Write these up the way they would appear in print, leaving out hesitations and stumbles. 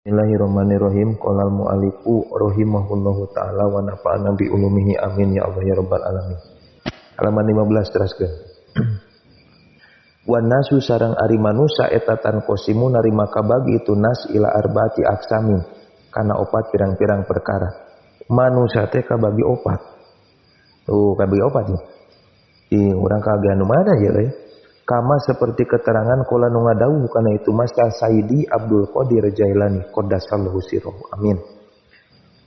Bismillahirrahmanirrahim. Qala al-mu'allifu rahimahullahu taala wa nafa'ana bi ulumihi, amin ya Allah ya rabbal alamin. Halaman 15 teraskeun. Wan nasu sareng ari manusa eta tanqasimu narima kabagi itu nas ila arbaati aqsamin kana opat pirang-pirang perkara. Manusa teh kabagi opat. Tuh kabagi opat nih. Ih, urang kabagian nu mana ya euy? Kama seperti keterangan kala nu ngadawuh kana itu Master Saidi Abdul Qadir Jailani qaddasallahu sirruhu, amin.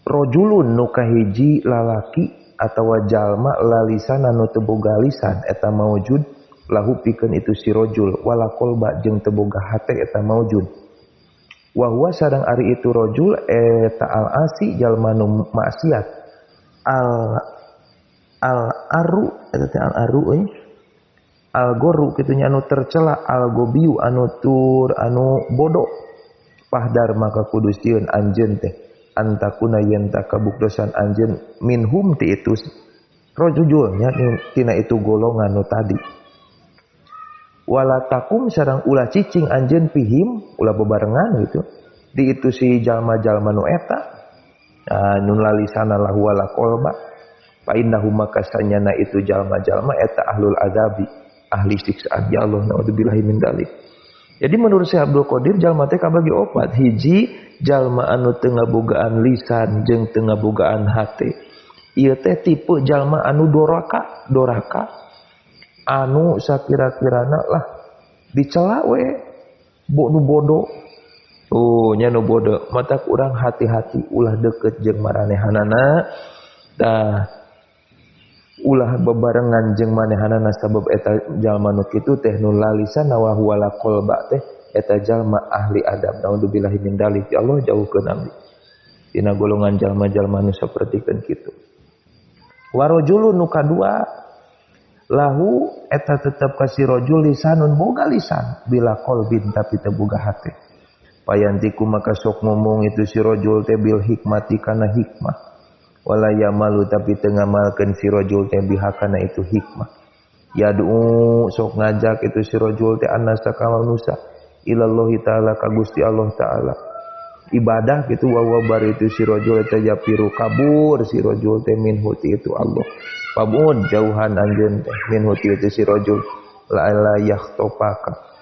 Rajulun nu kahiji lalaki atawa jalma lalisana nu teu boga lisan eta maujud lahu pikeun itu si rajul wala qalba jeung teu boga hate eta maujud. Wa huwa sareng ari itu rajul eta al asi jalma nu maksiat al al aru eta teh al aru euy al goru kitu nya anu tercela al gobiu anu tur anu bodoh. Pahdar maka kudu sieun anjeun teh antakuna yen takabuktosan anjeun minhum ti itu rajul nya tina itu golongan nu tadi. Wala takum sareng ulah cicing anjeun pihim ulah bebarengan gitu di itu si jalma-jalma nu eta nu lalisana lahu wala qalba fa innahu maka sanyana itu jalma-jalma eta ahlul azabi ahli siksaan. Ya Allah, naudzubillahi min dzalik. Jadi menurut Syekh Abdul Qadir jalma teh kabagi opat. Hiji jalma anu teu ngabogaan lisan jeung teu ngabogaan hate. Ieu teh tipe jalma anu doraka, doraka anu sakira-kirana lah dicela we bo nu bodoh. Oh nya nu bodoh, matak urang hati-hati ulah deket jeung maranehanana. Tah ulah bebarengan jeung manehanana sabab eta jalma nu kitu teh nu lalisan wa wala qalba teh eta jalma ahli adab. Naudzubillahi min dzalik. Ya Allah jauhkeun abdi tina golongan jalma-jalma nu sapertikeun kitu. Wa rajulun nu kadua lahu eta tetep ka si rajul lisanun boga lisan bila qalbin tapi teu boga hate. Payantiku maka sok ngomong itu si rajul teh bil hikmati kana hikmah. Wala yamalu tapi teu ngamalkeun si rajul teh biha kana itu hikmah. Yad'u sok ngajak itu si rajul teh annasa ka manusa ilallahi taala ka Gusti Allah taala. Ibadah gitu wa wa bar itu si rajul teh yapiru kabur si rajul teh minhu ti itu Allah. Pabun jauhan anjeun teh minhu ti itu si rajul la la yakhtopaka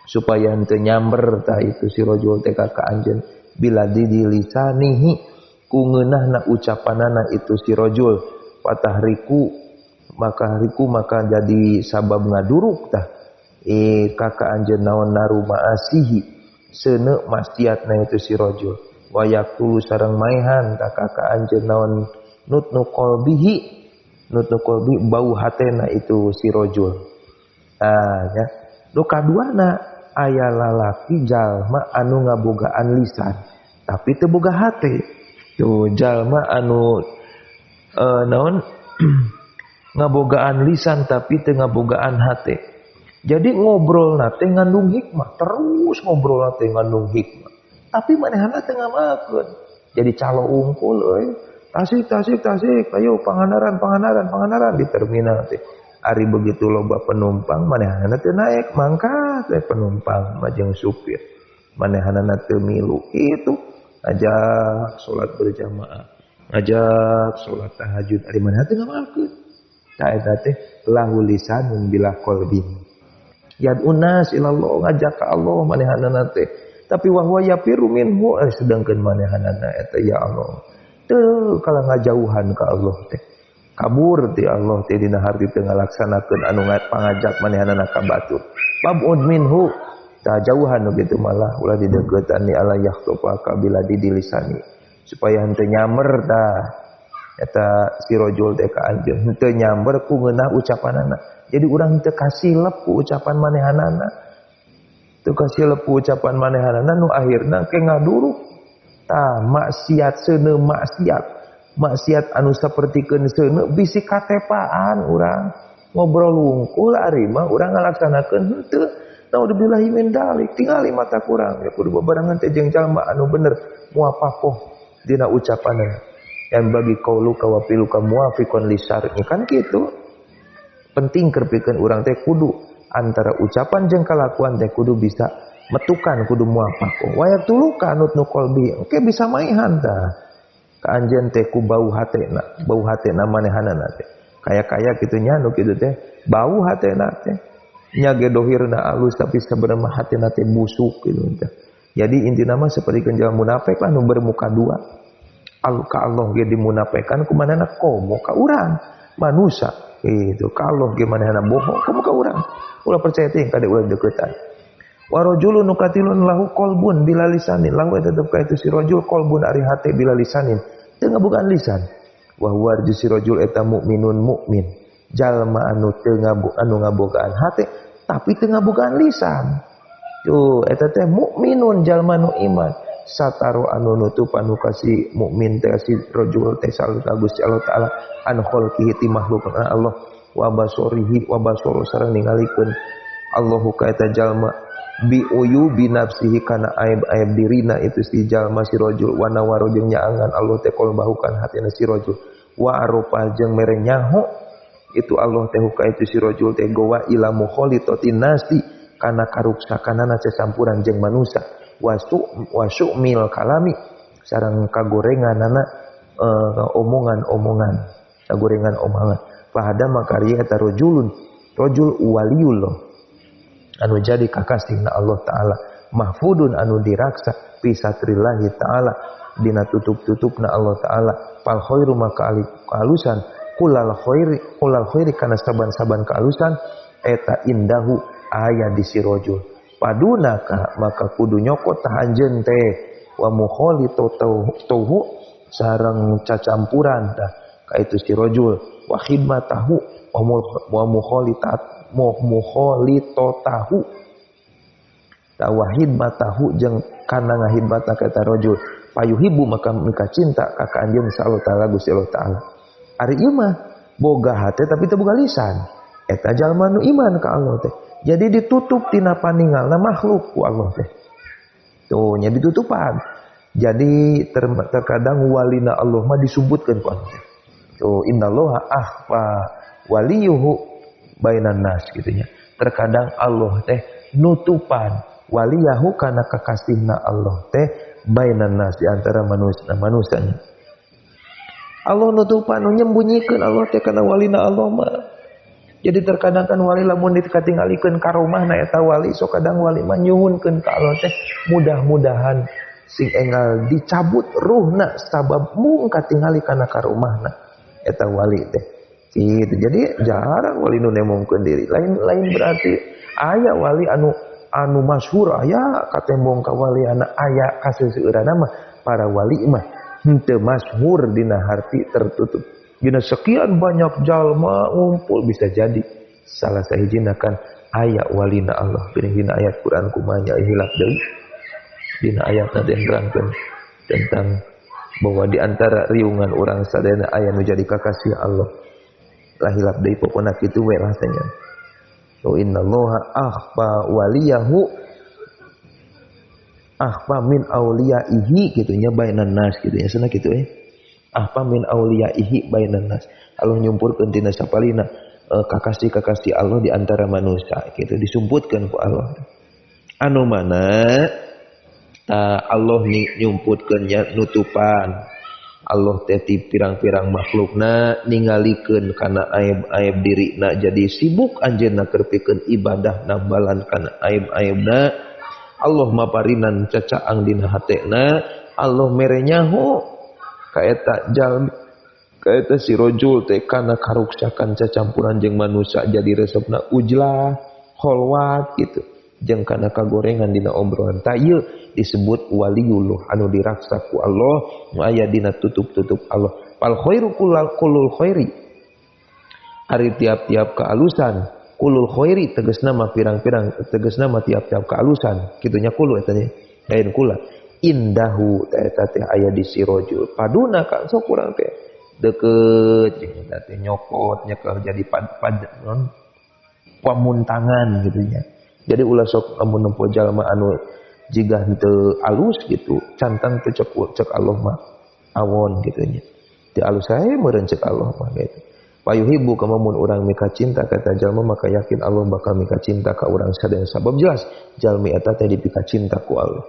supaya henteu nyamber tah itu si rajul teh ka anjeun bila di lisanihi ku ngeunahna ucapanana itu si rajul patahriku maka riku maka jadi sabab ngaduruk tah kaka anjeun naon naru maasihi seuneu maksiatna itu si rajul wa yaqtulu sareng maehan tah kaka anjeun naon nutnu qalbihi nutnu qalbi bau hatena itu si rajul. Tah nya nu kaduana aya lalaki jalma anu ngabogaan lisan tapi teu boga hate. Tuh jalma anu naon ngabogaan lisan tapi teu ngabogaan hate. Jadi ngobrol teh ngandung hikmah, terus ngobrol teh ngandung hikmah. Tapi manehna teu ngamalkeun. Jadi calo unggul euy. Tasik tasik tasik, ayo Pangandaran Pangandaran Pangandaran di terminal teh. Ari begitu loba penumpang manehna teu naik, mangkat teh penumpang majeng supir. Manehna teu milu kitu. Ngajak salat berjamaah, ngajak salat tahajud, ari manehna teu ngamalkeun. Tah eta teh lahu lisanun bila qalbin. Yad'unas ilallah, ngajak ka Allah manehanana teh. Tapi wa huwa yafiru minhu, sedangkeun manehanana eta ya Allah. Teu kala ngajauhan ka Allah teh. Kabur ti Allah teh dina harti teu ngalaksanakeun anu pangajak manehanana ka batur. Bab'ud minhu. Tah jauhan nu kitu malah ulah dideuketan ni ala yahtopaka bila didilisani supaya henteu nyamer tah eta si rajul teh ka anjeun henteu nyamber ku ngeunah ucapanana. Jadi urang henteu kasilep ku ucapan manehanana, teu kasilep ku ucapan manehanana nu akhirna ke ngaduruk tah maksiat seuneu maksiat maksiat anu sapertikeun seuneu bisi katepaan urang ngobrol wungkul ari mah urang ngalaksanakeun henteu. Naudzubillahi min dzalik. Tingali mata kurang ya kudu bebarengan teh jeung jalma anu bener muafakoh dina ucapanna. Yang bagi qauluka wa fi'luka muwafiqon li syar'i kan kitu. Penting keur pikeun urang teh kudu antara ucapan jeung kalakuan teh kudu bisa Metukan kudu muafakoh. Wa yaqtuluka nutnu qalbi. Oke bisa maihan tah. Ka anjeun teh ku bau hatena, bau hatena manehanana teh. Kaya-kaya kitu nya nu kitu teh, bau hatena teh. Nya ge dohirna alus tapi sebenarnya hatena teh busuk kitu teh. Jadi intina mah seperti jalma munafik lah nu bermuka dua. Ka Allah ge dimunafikan ku manehna komo ka urang manusia gitu. Ka Allah ge manehna bohong komo ka urang. Ulah percaya teh kade ulah deukeutan. Wa rajulun nukatilun lahu qalbun bila lisanin. Lahu eta tetep ka itu si rajul qalbun ari hate bila lisanin. Teu ngabogaan lisan. Wa huwa si rajul eta mukminun mukmin. Jalma anu teu anu ngabogaan hate tapi teu ngabogaan lisan. Tuh eta teh mukminun jalma nu iman. Sataro anu nutupan nu kasih mukmin teh si rajul teh salut Gusti Allah taala an khalqihi ti makhluk Allah wa basorihi wa basoro sareng ningalikeun Allahu ka eta jalma bi uyubi nafsihi kana aib-aib dirina itu si jalma si rajul wa nawaro jeung nyaangan Allah teh kolbahukan hatina si rajul wa aropa jeung mere nyaho itu Allah teh ka itu si rajul teh gowa ila mukhalitatin nasi kana karuksakanana cacampuran jeung manusia wasu mil kalami sareng kagorenganana omongan-omongan kagorengan omongan fahada makaria eta rajulun rajul waliyullah anu jadi kakasihna Allah taala mahfudun anu diraksa fi satrillahi taala dina tutup-tutupna Allah taala fal khairu maka kaalusan kulal khairi kana saban-saban kaalusan eta indahu aya di si rajul padunaka maka kudu nyokot tah anjeun teh wa mukhalito tauhu sareng cacampuran tah ka itu si rajul wa khidmatahu wa mukhalitat mukhalitotahu tawahid matahu jeung kana ngahidmata ka eta rajul payuhibu maka mika cinta ka ka anjeun sallallahu taala Gusti Allah taala. Ari ieu mah boga hate tapi teu boga lisan eta jalma nu iman ka Allah teh. Jadi ditutup tina paningalna makhluk ku Allah teh. Tuh nya ditutupan. Jadi terkadang walina Allah mah disumputkeun ku Allah teh. Tuh innallaha akhfa waliyuhu bainan nas gitu nya. Terkadang Allah teh nutupan waliyahu kana kakasihna Allah teh bainan nas di antara manusia manusianya. Allah nutupan nu nyembunyikeun Allah teh kana walina Allah mah. Jadi terkadang kan wali lamun dikatingalikeun karomahna eta wali sok kadang wali mah nyuhunkeun ka Allah teh mudah-mudahan sing enggal dicabut ruhna sabab mung katingali kana karomahna eta wali teh. Gitu. Jadi jarang wali nu nemongkeun diri. Lain berarti aya wali anu masyhur aya katembong ka wali ana aya kaseuseurana mah para wali mah henteu masyhur dina harti tertutup. Dina sekian banyak jalma ngumpul bisa jadi salah sahijina kan aya walina Allah. Dina ayat Quran kumaha nya hilap deui. Dina ayatna teh nerangkeun tentang bahwa di antara riungan urang sadayana aya nu jadi kakasih Allah. Lah hilap deui pokona kitu we rasanya. Wa innallaha akhfa waliyahu akhfa min auliyaihi kitu nya bainan nas kitu nya cenah kitu eh. Akhfa min auliyaihi bainan nas. Allah nyumpurkeun tina sapalina kakasih-kakasih Allah di antara manusia kitu disumputkeun ku Allah. Anu mana ta Allah nyumputkeun nya nutupan Allah teh ti pirang-pirang makhlukna ningalikeun kana aib-aib dirina jadi sibuk anjeunna keur pikeun ibadah nambalan kana aib-aibna. Allah maparinan cacaang dina hatena Allah mere nyaho ka eta jalmi ka eta si rajul teh kana karuksakan cacampuran jeung manusia jadi resepna ujlah kholwat gitu jeung kana kagorengan dina obrolan. Ta ieu disebut waliyullah anu diraksa ku Allah nu aya dina tutup-tutup Allah. Fal khairu kullul khairi ari tiap-tiap kealusan kulul khairi tegasna mah pirang-pirang tegasna mah tiap-tiap kealusan kitu nya kulu eta nya lain kula indahu eta teh aya di si rajul paduna ka sok urang teh deukeut jeung eta teh nyokot nyekel jadi pad non pamuntangan kitu nya. Jadi ulah sok lamun nempo jalma anu jiga henteu alus gitu cantang teu cek Allah mah awon gitu nya. Teu alus sae meureun cek Allah mah gitu. Payuhibu kamamun urang mika cinta ka eta jalma maka yakin Allah bakal mika cinta ka urang sadaya sabab jelas jalmi eta teh dipika cinta ku Allah.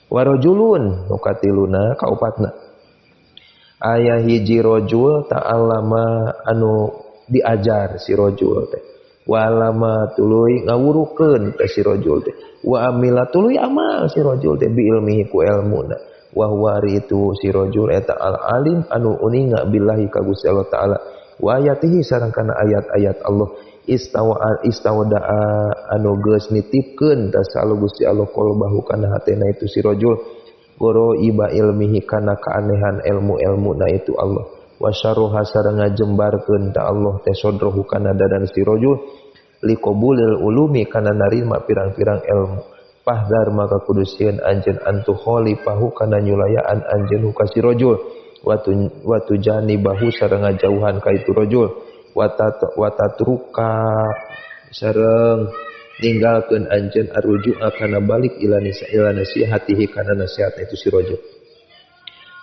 Warajulun nu katiluna kaopatna aya hiji rajul ta'allama anu diajar si rajul teh wa alama tuluy ngawurukeun teh si rajul teh wa amila tuluy amal si rajul teh bi ilmihi ku elmuna wa huwa itu si rajul eta al alim anu uninga billahi ka Gusti Allah taala wa ayatihi sareng kana ayat-ayat Allah istawa istawdaa anu geus nitipkeun ta salu Gusti Allah qalbahu kana hatena itu si rajul goro iba ilmihi kana keanehan ilmu-ilmu na itu Allah wasyarruha sareng ngajembarkeun ta Allah teh sodrohu kana dadan si rajul liqabulil ulumi kana narima pirang-pirang ilmu pahdar maka kudu sieun anjeun antu khalifahu kana nyulayaan anjeun ka si rajul watu janibahu sareng ngajauhan ka itu rajul watatruka sareng ninggalkeun anjeun arruju'a kana balik ila nasihatihi kana nasihat itu si rajul.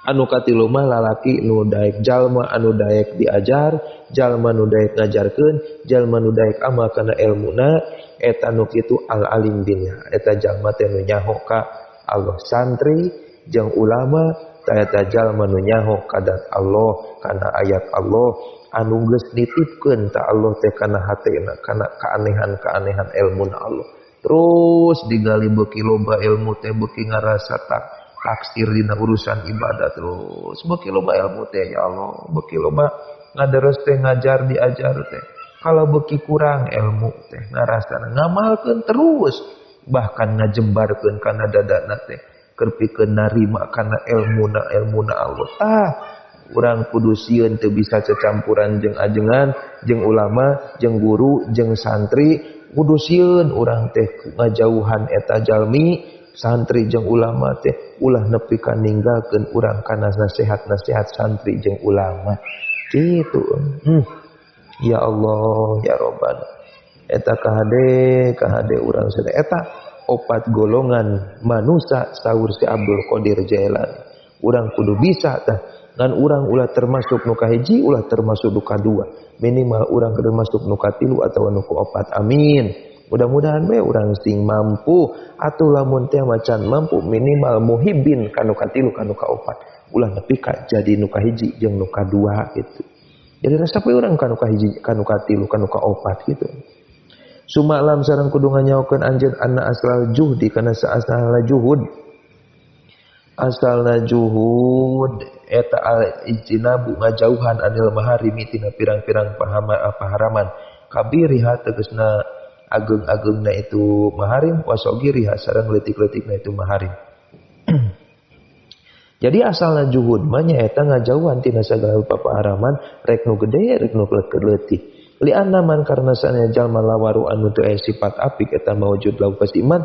Anu katilu mah lalaki nu daek jalma anu daek diajar, jalma nu daek ngajarkeun, jalma nu daek amal kana elmuna eta nu kitu al alim billah eta jalma teh nu nyaho ka Allah. Santri jeung ulama eta jalma nu nyaho kadat Allah kana ayat Allah anu geus nitipkeun ta Allah teh kana hatena kana keanehan-keanehan elmuna Allah. Terus digali beuki loba ilmu teh beuki ngarasa taksir dina urusan ibadah terus beuki loba ilmu teh ya Allah beuki loba ngaderes teh ngajar diajar teh kalau beuki kurang ilmu teh ngarasana ngamalkeun terus bahkan ngajembarkeun kana dadana teh keur pikeun narima kana elmuna Allah. Tah urang kudu sieun teu bisa cecampuran jeung ajengan jeung ulama jeung guru jeung santri kudu sieun urang teh ngajauhan eta jalmi santri jeung ulama teh ulah nepi ka ninggalkeun urang kana nasihat-nasihat santri jeung ulama kitu. Ya Allah ya Rabbana eta kahade urang sadaya eta opat golongan manusia saur si Abdul Qadir Jailani. Urang kudu bisa tah ngan urang ulah termasuk nu kahiji ulah termasuk nu kadua minimal urang termasuk nu katilu atawa nu kaopat. Amin. Mudah-mudahan we urang sing mampu atuh lamun teh macan mampu minimal muhibbin kanu katilu kanu kaopat ulah nepi ka jadi nu kahiji jeung nu kadua gitu. Jadi resep we urang kanu kahiji kanu katilu kanu kaopat gitu. Sumalam sareng kudu nganyaokeun anjeun anna asal juhdi kana saasalna juhud. Asalna juhud eta al ijtinabu ngajauhan anil maharimi tina pirang-pirang paharaman. Kabiriha tegasna ageng-agengna itu maharim wasogiriha sareng leutik-leutikna itu maharim. Jadi asalna juhud mah nyaeta ngajauhan tina sagala rupa paharaman rek nu gede rek nu leutik. Lianna man karena sana jalma lawaru anu teu aya sifat apik eta maujud lahu iman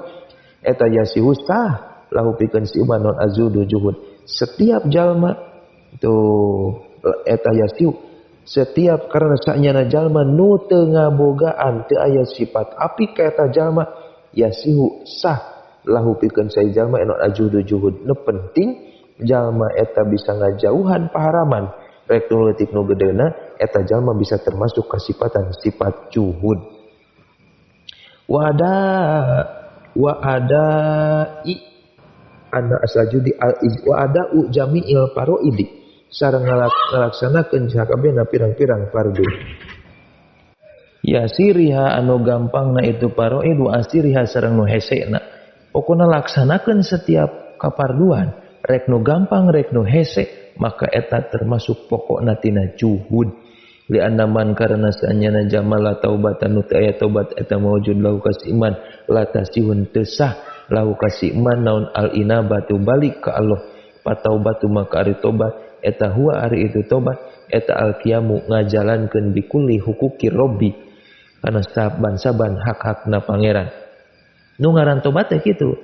eta yasihu sah lahu pikeun si iman non azudu juhud. Setiap jalma tuh eta yasihu setiap karena sanyana jalma nu teu ngabogaan teu aya sifat apik ka eta jalma yasihu sah lahu pikeun si jalma non azudu juhud. Nu penting jalma eta bisa ngajauhan paharaman rek nu leutik nu gedena eta jalma bisa termasuk kasipatan sifat juhud. Wa ada i anna asajudi al wa ada u jami'il faraidi sareng ngalaksanakeun sakabehna pirang-pirang fardu. Ya siriha anu gampangna itu faraid wa asiriha sareng nu hesena. Pokona laksanakeun setiap kaparduan rek nu gampang rek nu hese maka eta termasuk pokokna tina juhud. Lianna man karena sanyana jamala taubatan nu teu aya taubat eta maujud lahu kasiman la tasihun teu sah lahu kasiman naon al inabatu balik ka Allah. Pataubatu maka ari tobat eta huwa ari itu tobat eta al qiyamu ngajalankeun bikulli huquqi rabbi kana saban-saban hak-hakna pangeran. Nu ngaran tobat teh kitu.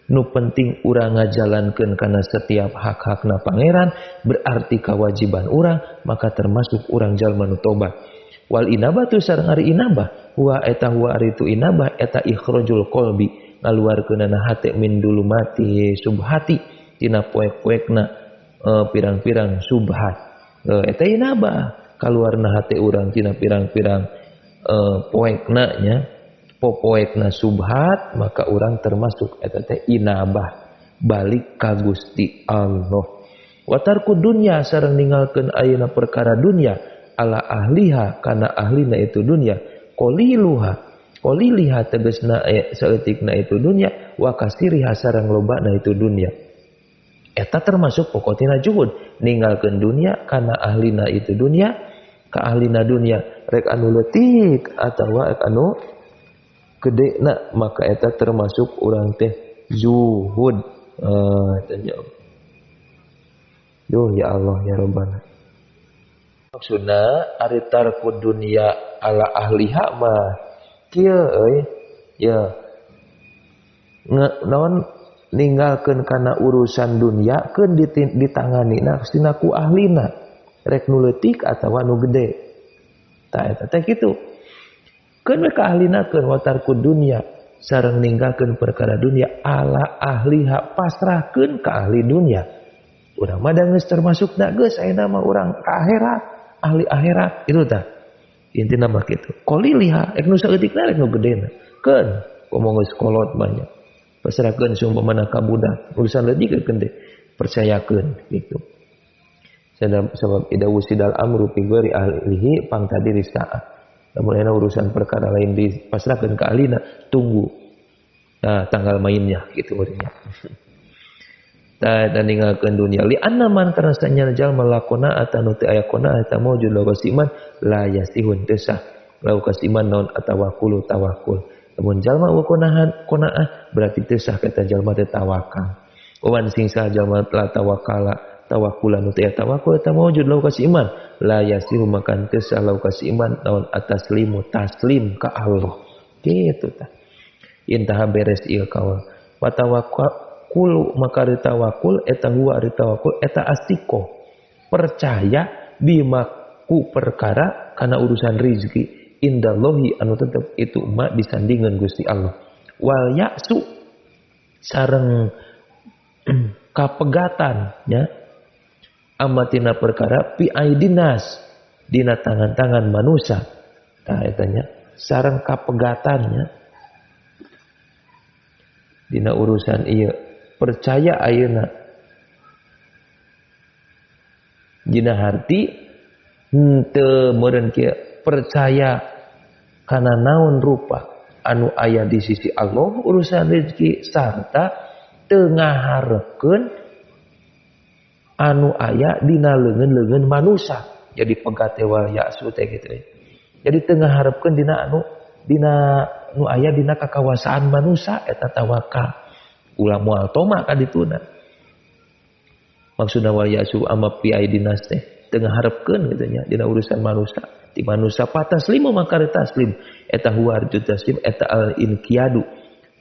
Nu penting urang ngajalankeun kana setiap hak-hakna pangeran berarti kewajiban urang maka termasuk urang jalma nu tobat. Wal inabatu sareng ari inabah huwa eta huwa ari itu inabah eta ikhrajul qalbi ngaluarkeunana hate min dulumati subhati tina poek-poekna pirang-pirang subhat. Eta inabah. kaluarna hate urang tina pirang-pirang poekna nya popoekna subhat maka urang termasuk eta teh inabah balik ka Gusti Allah. Wa tarku dunya sareng ninggalkeun ayeuna perkara dunya ala ahliha kana ahlina itu dunya qaliluha qaliliha tegasna saeutikna itu dunya wa kasiriha sareng lobana itu dunya. Eta termasuk pokotina juhud ninggalkeun dunya kana ahlina itu dunya ka ahlina dunya rek anu leutik atawa rek anu gedena maka eta termasuk urang teh zuhud. Eta duh ya Allah ya Rabbana. Maksudna ari tarku dunya ala ahliha mah kieu euy ya naon ninggalkeun kana urusan dunya keun ditanganina kustina ku ahlina rek nu leutik atawa nu gede. Tah eta teh kitu. Keun we ka ahlina keun wa tarku dunya sareng ninggalkeun perkara dunya ala ahliha pasrahkeun ka ahli dunya. Urang mah da geus termasuk da geus ayeuna mah urang ka akhirat, ahli akhirat itu tah. Intina mah kitu. Qoliliha rek nu saeutikna rek nu gedena. Keun komo geus kolot mah nya. Pasrahkeun seumpamana ka budak, urusan leutik keun teh percayakeun gitu. Sebab ida wusidal amru fi ghairi ahlihi pangtadiri saah. Lamun ayeuna urusan perkara lain dipasrahkeun ka ahlina, tunggu nah, tanggal mainnya gitu urangnya. Dan ninggalkeun dunia li anna man karena sanya jalma lakona atanu teu aya qona eta maujud lahu iman la yasihun teu sah lahu iman naon atawakulu tawakul. Lamun jalma wa qonahan qonaah berarti teu sah eta jalma teh tawakal. Wan sing sah jalma la tawakala tawakulan nu teu aya tawakul eta maujud lahu iman la yasihu maka teu sah lahu iman naon ataslimu taslim ka Allah. Kitu tah. Intaha beres ieu kaul. Wa tawakkal kulu maka ditawakul eta huwa ditawakul eta astiko percaya bimaku perkara kana urusan rizki indallahi anu tetep itu ma disandingan Gusti Allah wal ya'su sareng kapegatan nya amatina perkara pi aidinas dina tangan-tangan manusia tah eta nya sareng kapegatannya dina urusan ieu percaya ayeuna dina harti henteu meureun kieu percaya kana naon rupa anu aya di sisi Allah urusan rezeki sarta teu ngaharepkeun anu aya dina leungeun-leungeun manusia jadi pegat wal ya'su teh kitu. Jadi teu ngaharepkeun dina anu dina nu aya dina kakawasaan manusia eta tawakal. Ulah moal toma ka dituna. Maksudna wal ya'su amma fi aidinas teh teu ngaharepkeun kitu nya dina urusan manusia. Di manusia pataslimu maka taslim eta huwa arju taslim eta al inqiyadu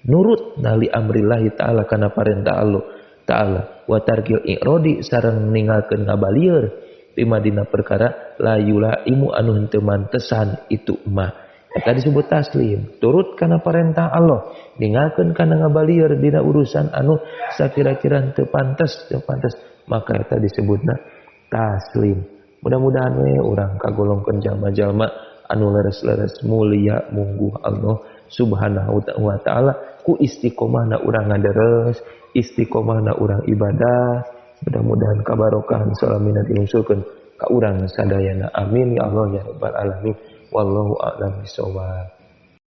nurut nali amrillahi ta'ala kana parentah Allah ta'ala wa tarkil i'rodi sareng ninggalkeun ngabalieur bima dina perkara la yulaimu anu henteu mantesan itu mah. Eta disebut taslim, turut kana perintah Allah, ninggalkeun kana ngabalieur dina urusan anu sakira-kira teu pantes, maka eta disebutna taslim. Mudah-mudahan we urang kagolongkeun jalma-jalma anu leres-leres mulia mungguh Allah Subhanahu wa taala ku istiqomahna urang ngaderes, istiqomahna urang ibadah, mudah-mudahan kabarokahan salamina dilungsurkeun ka urang sadayana. Amin ya Allah ya rabbal alamin. Wallahu a'lam bishawab.